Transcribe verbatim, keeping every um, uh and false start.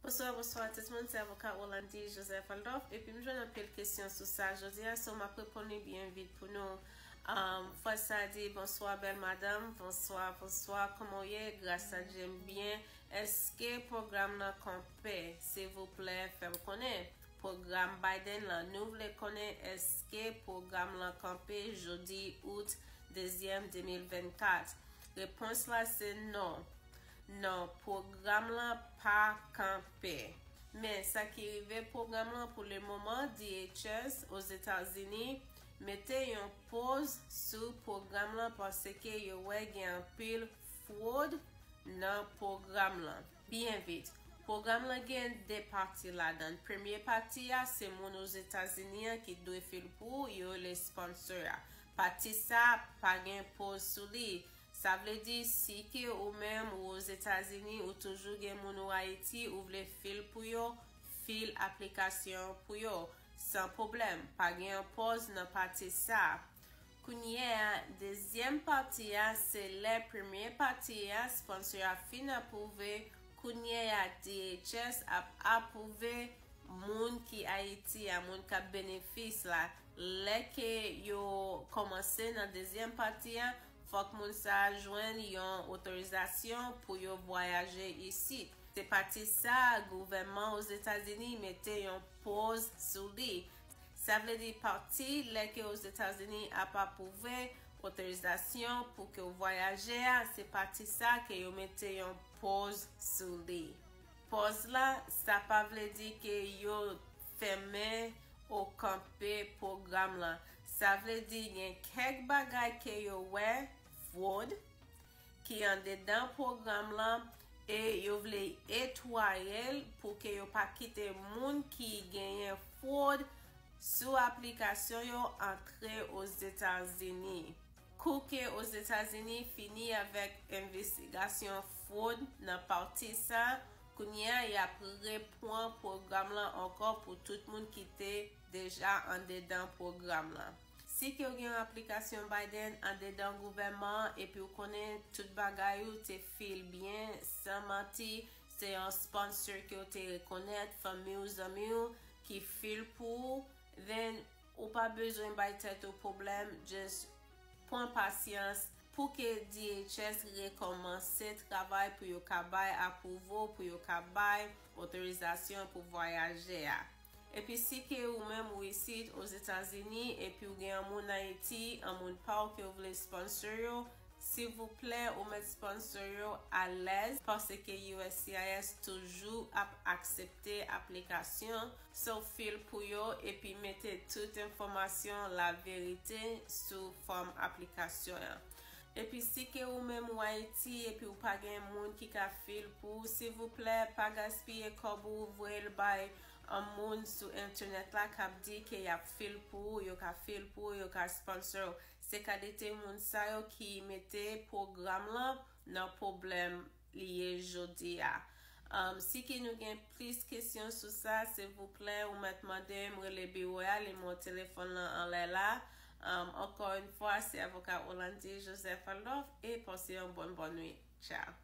Bonswa, bonswa tout moun, se avoka Orlandy Joseph Aldorf, epi m jwenn anpil kesyon sou sa jodi a, so m ap reponn li byen vit pou nou. Um, frè sa di, bonswa bèl madanm, bonswa, bonswa, kòman w ye? Gras a Dye m byen. Èske pwogram nan kanpe? Silvouplè, fè m konnen. Pwogram Biden lan, nou vle konnen èske pwogram lan kanpe jodi out dezyèm de mil vennkat? Repons la se non. Non, pwogram lan pa kanpe. Men sa ki rive pwogram lan pou le moman, D H S Ozetazini mete yon poz sou pwogram lan paske yo wè gen anpil fwod nan pwogram lan. Byen vit, pwogram lan gen de pati ladan l. Premye pati a se moun Ozetazini an ki dwe fil pou ou, yo rele sponsor a. Pati sa a pa gen poz sou li. Sa vle di, si ke ou menm ou Ozetazini, ou toujou gen moun ou Ayiti, ou vle fil pou yo, fil aplikasyon pou yo. San pwoblèm, pa gen yon poz nan pati sa a. Kounye a, dezyèm pati a, se lè premye pati a, sponsor a fin apwouve, kounye a, D H S ap apwouve moun ki Ayiti a, moun k ap benefis la. Lè ke yo kòmanse nan dezyèm pati a, fòk moun sa a jwenn yon otorizasyon pou yo vwayaje isit. Se pati sa a, gouvènman Ozetazini mete yon poz sou li. Sa vle di pati lè ke Ozetazini ap apwouve otorizasyon pou ke w vwayaje a, se pati sa ke yo mete yon poz sou li. Poz la, sa pa vle di ke yo fèmen ou kanpe pwogram lan. Sa vle di gen kèk bagay ke yo wè fwod ki andedan pwogram lan e yo vle etwaye l pou ke yo pa kite moun ki genyen fwod sou aplikasyon yo antre Ozetazini. Kou ke Ozetazini fini avèk envestigasyon fwod nan pati sa, kounye a y ap repran pwogram lan ankò pou tout moun ki te deja andedan pwogram lan. Si ke w gen yon aplikasyon Biden andedan gouvènman an epi w konnen tout bagay ou te fil byen, san manti, se yon sponsor ke w te rekonèt, fanmi w, zanmi w ki fil pou ou, then ou pa bezwen bay tèt ou pwoblèm, just pran pasyans pou ke D H S rekòmanse travay pou yo ka bay apwouvo, pou yo ka bay otorizasyon pou vwayaje a. Epi si ke ou menm ou isit Ozetazini epi ou gen yon moun Ayiti, yon moun pa w ke w vle sponsor yo, silvouplè ou mèt sponsor yo alèz paske U S C I S toujou ap aksepte aplikasyon, so fil pou yo epi mete tout enfòmasyon laverite sou fòm aplikasyon an. Epi si ke ou menm ou Ayiti epi ou pa gen moun ki ka fil pou ou, silvouplè pa gaspiye kòb ou voye l bay yon moun sou entènèt la k ap di ke y ap fil pou ou, yo ka fil pou ou, yo ka sponsor ou. Se kalite moun sa yo ki mete pwogram lan nan pwoblèm li ye jodi a. Um, si ke nou gen plis kesyon sou sa, silvouplè, ou mèt mande m, rele biwo a, li mo telefòn lan anlè la. Um, ankò yon fwa, se avoka Orlandy Joseph Aldorf e pase yon bòn bòn nwit. Tchao.